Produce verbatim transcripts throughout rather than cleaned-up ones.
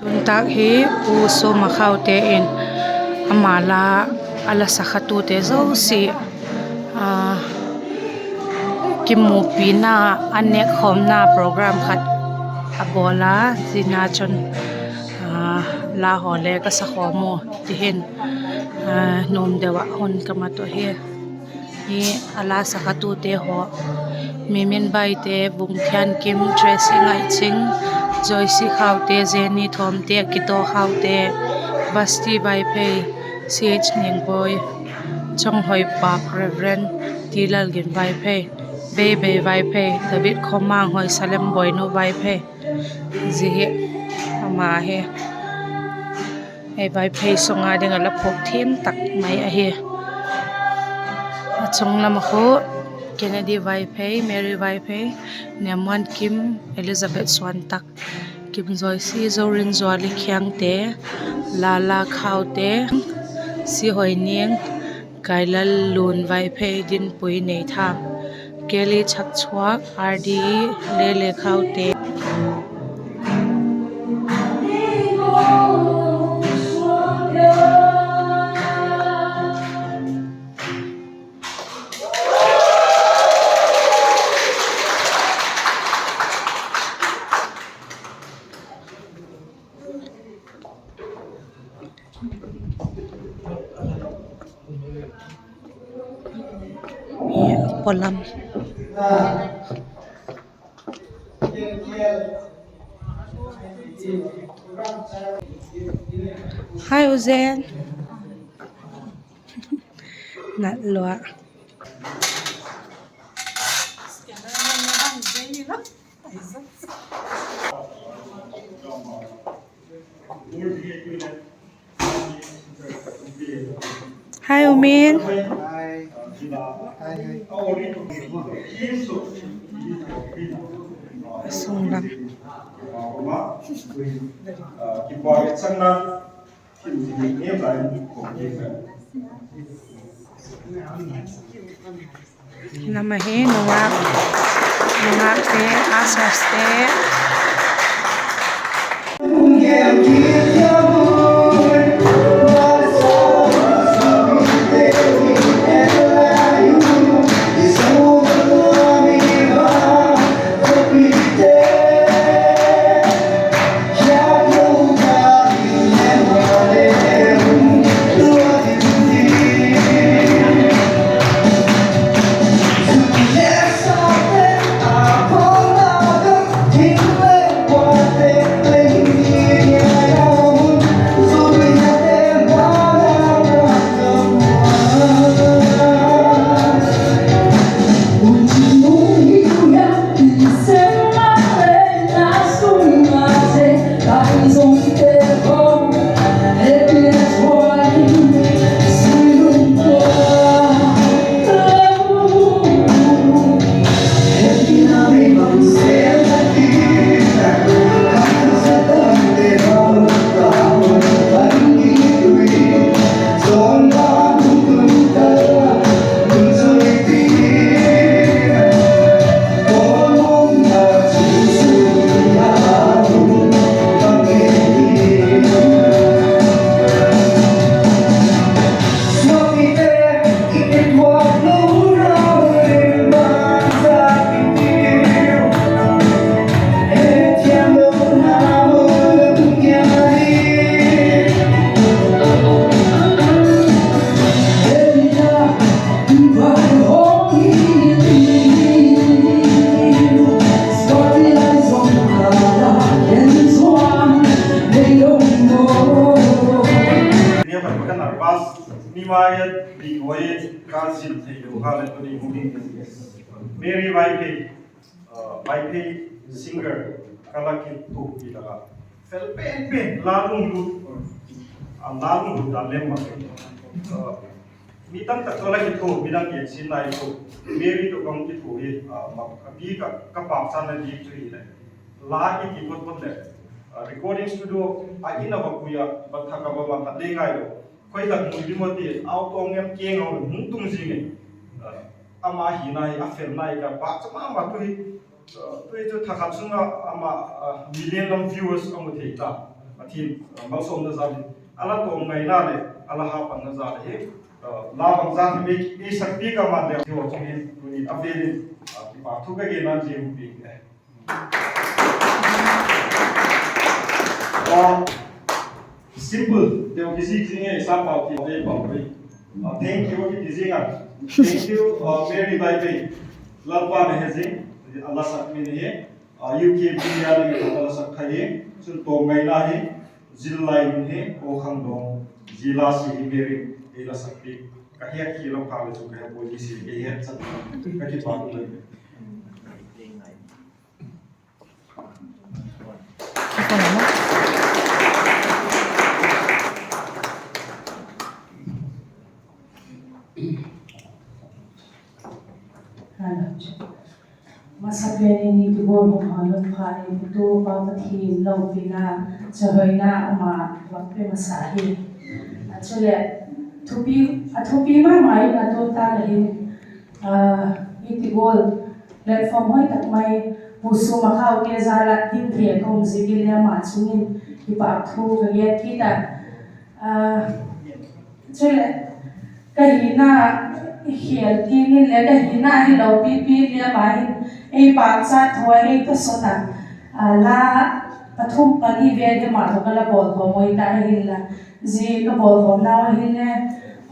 Tun tâk hi Pu Soma Khaute in ama la, a la sakhatute zosia kimupina, a nêkkhawmna program khat a bawl a, zia chun la haw le ka sakhawm u ti hin, nuam deu ah hun ka mat uh hi. Hi a la sakhatute haw: Mimin Baite, Vungthiankim, Tracy Ngaihching, Joyce Khaute, Jenny Thawmte, Kitaw Khaute, Basti Vaiphei, Ch Ningboi, Chawnghoipak Reverend T Lalgin Vaiphei, Beibei Vaiphei, David Khawmang, Hoisalem Boinu Vaiphei. Zia hi ama hi ei Vaiphei sung a ding ah la phuak thiam tak mai ahi. A chung lam ah khu Kennedy Vaiphei, Mary Vaiphei, Nemmuankim, Elizabeth Suantak, Kim Joyce, Zorin Zuali Khiangte, Lala Khaute, Sihoiniang, Kailallun Vaiphei, Dinpui Neitham, Kelly Chakchuak, R D Lele Khaute. Hi a pawlam. Hi, U Zen. Nat lua. Hi, U Min. A sung lam. Hi lam ahi, nungâk, nungâkte, ushers te. Ni a pat ka nervous, ni mai a di hoi ka sin thei lo kha le tu ni mu ding. Mary Vaiphei, Vaiphei singer, ka la kithuapi tak a, fel pen pen, la lunglut, a la lunglut dan lem ma. Mi tam tak tawh la kithuapi dang gen sin nai chu, Mary tawh ka hung kithuapi hi, a bik a ka pâkchanna bik chu hileh, la i ti phot phot leh, recording studio a in a va pui a, va thak a va mang khat le ngailo. Khoi tak mun di maw ti, auto ngem keng a hung tung zing in. Ama hina hi a fel nai ka pâkcha ma ma tu hi. Tu hi chu thakhat sung a ama million lam viewers a mu thei ta. Pathian malsawmna jal in a la tawm ngaina leh a la hapanna jal ahi. La bangzat hi mi ei sakpiak a man le ti haw chung hin tuni a vêl in kipakthu ka gen a, zia hun piak e. Simple teu kizik zing e, sa pau ti ei pau ei. Thank you kiti zing a. Thank you, Mary Baibe. Lalpa'n a he zing, a la sak mi hi. U K P a ding a la sak kha hi. Chun tawm ngaina hi, zillai ding hi, Aw Khangdawng, zia la si hi Mary ei la sak piak. Ka het hi lam kha le chu ka he pua, zia si ei het chan ka kipak le. Masapen in i kigual hung hoi lam pha in, i tu Pa Pathian lopina, chawihoina ama vak pe masa hi. A chuleh, a thupi ma ma in a tu tak a hin, i kigual platform hoi tak mai, Pu Suma Khaute jal a ding thei ka um ziakin le ama chung in kipakthu ka gen kit a. Chuleh, ka hina khêl tiang in leh ka hina hi lopi pi in le ama hin ei pâkchat thu a ei tasot a, la pathum pani vel hi ama tawh ka la bawlkhawm ui ta ahinla, zia ka bawlkhawmnau ahinle,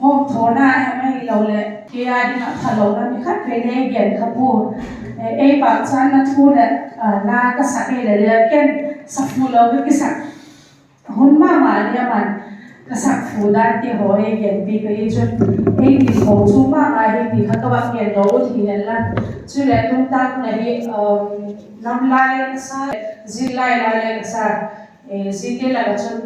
hawmthawna em ahiloleh kei â ding ah phalona mi khat vei le ei gen kha pua. Ei pâkchatna thu leh, la ka sak ei le le ken sakphu lo ka kisak hun ma ma ni a man, ka sakphu dan ti haw ei genpiak ahi chun, ei ti haw chu ma ma hi ti kha ka vak gen lo ut hi hen la. Chuleh tun tak na hi, nam la le ka sa, zillai la le ka sa, ziate lak ah chun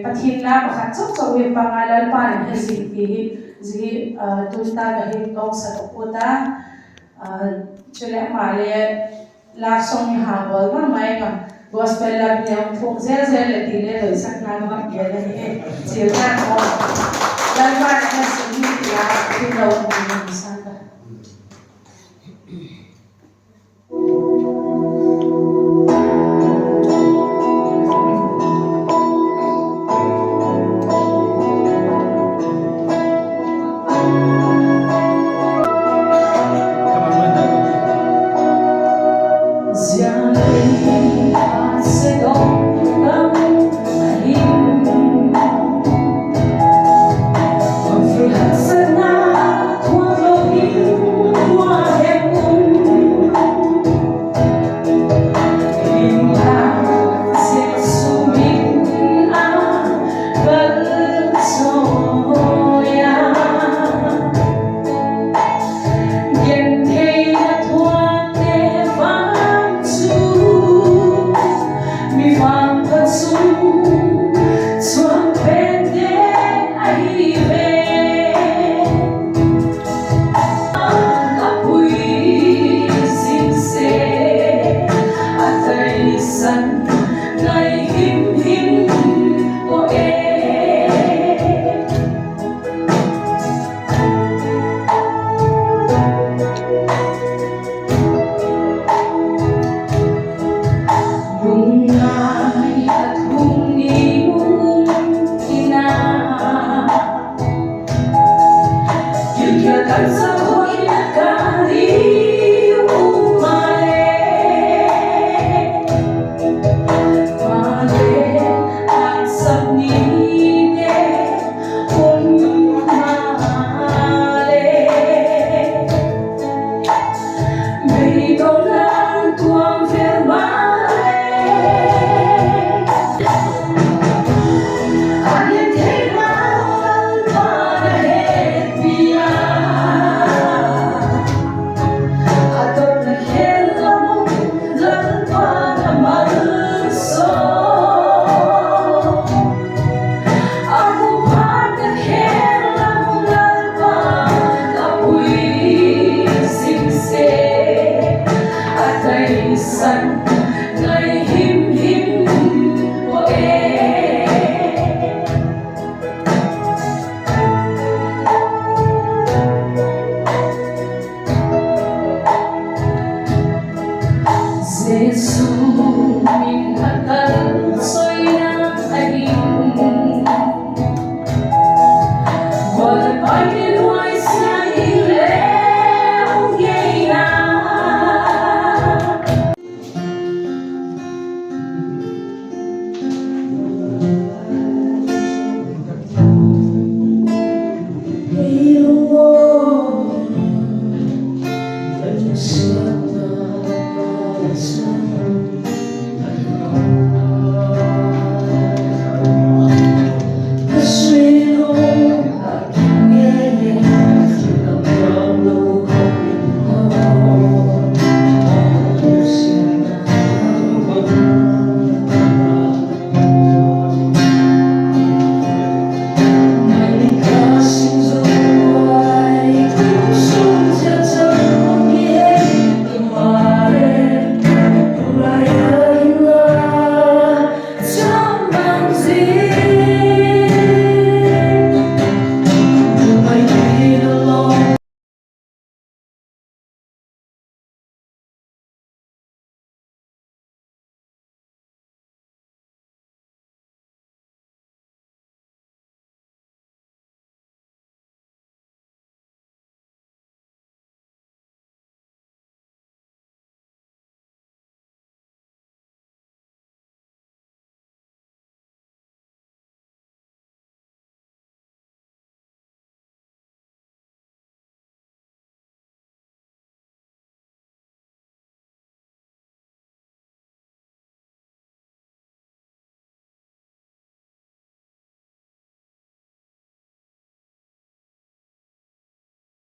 Pathian la pakhat chauh chauh hi pang a, Lalpa'n a he zing ti hi, zia hi tun tak a hin ka hung sa tok ut a. Chuleh ama le love song hi ha bawl ma ma ing a, gospel love hi hung thuak zel zel leh ti le doisakna ka vak gen ahi e. Chial dan haw, Lalpa'n a he zing hi ti a, tin lo ni sa ka.